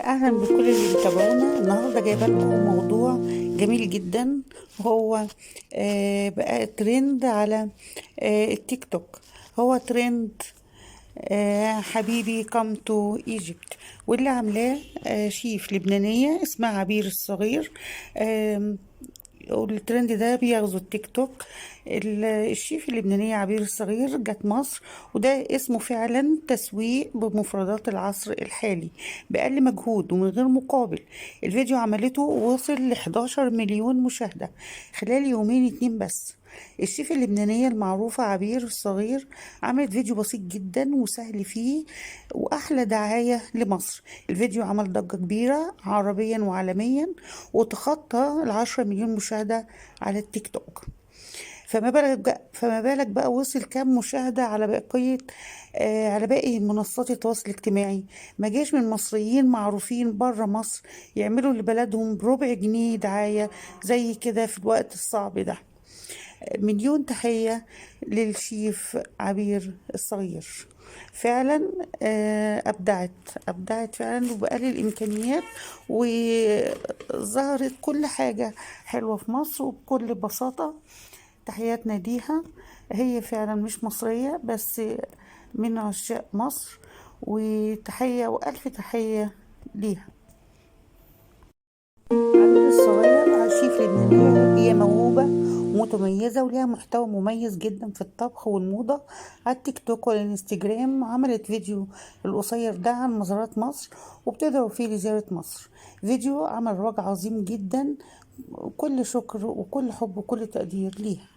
اهلا بكل اللي بيتابعونا. النهارده جايبه لكم موضوع جميل جدا، هو بقى ترند على التيك توك. هو ترند حبيبي come to Egypt، واللي عاملاه شيف لبنانية اسمها عبير الصغير. والترند ده بيغزو التيك توك. الشيف اللبنانية عبير الصغير جت مصر، وده اسمه فعلا تسويق بمفردات العصر الحالي بأقل مجهود ومن غير مقابل. الفيديو عملته وصل ل 11 مليون مشاهدة خلال يومين اتنين بس. الشيف اللبنانية المعروفة عبير الصغير عملت فيديو بسيط جدا وسهل فيه وأحلى دعاية لمصر. الفيديو عمل ضجة كبيرة عربيا وعالميا، وتخطى 10 مليون مشاهدة على التيك توك. فما بالك بقى وصل كام مشاهدة على بقية على باقي منصات التواصل الاجتماعي؟ ما جاش من مصريين معروفين بره مصر يعملوا لبلدهم بربع جنيه دعاية زي كده في الوقت الصعب ده. مليون تحية للشيف عبير الصغير، فعلا أبدعت أبدعت فعلا وبقلل الإمكانيات، وظهرت كل حاجة حلوة في مصر وبكل بساطة. تحياتنا ليها، هي فعلا مش مصرية بس من عشاق مصر، وتحية وألف تحية ليها. عبير الصغير شيف لبنانية، هي موهوبة ومتميزة وليها محتوى مميز جدا في الطبخ والموضة على التيك توك والانستجرام. عملت فيديو القصير ده عن مزارات مصر وبتدعو فيه لزيارة مصر. فيديو عمل رواج عظيم جدا، كل شكر وكل حب وكل تقدير ليها.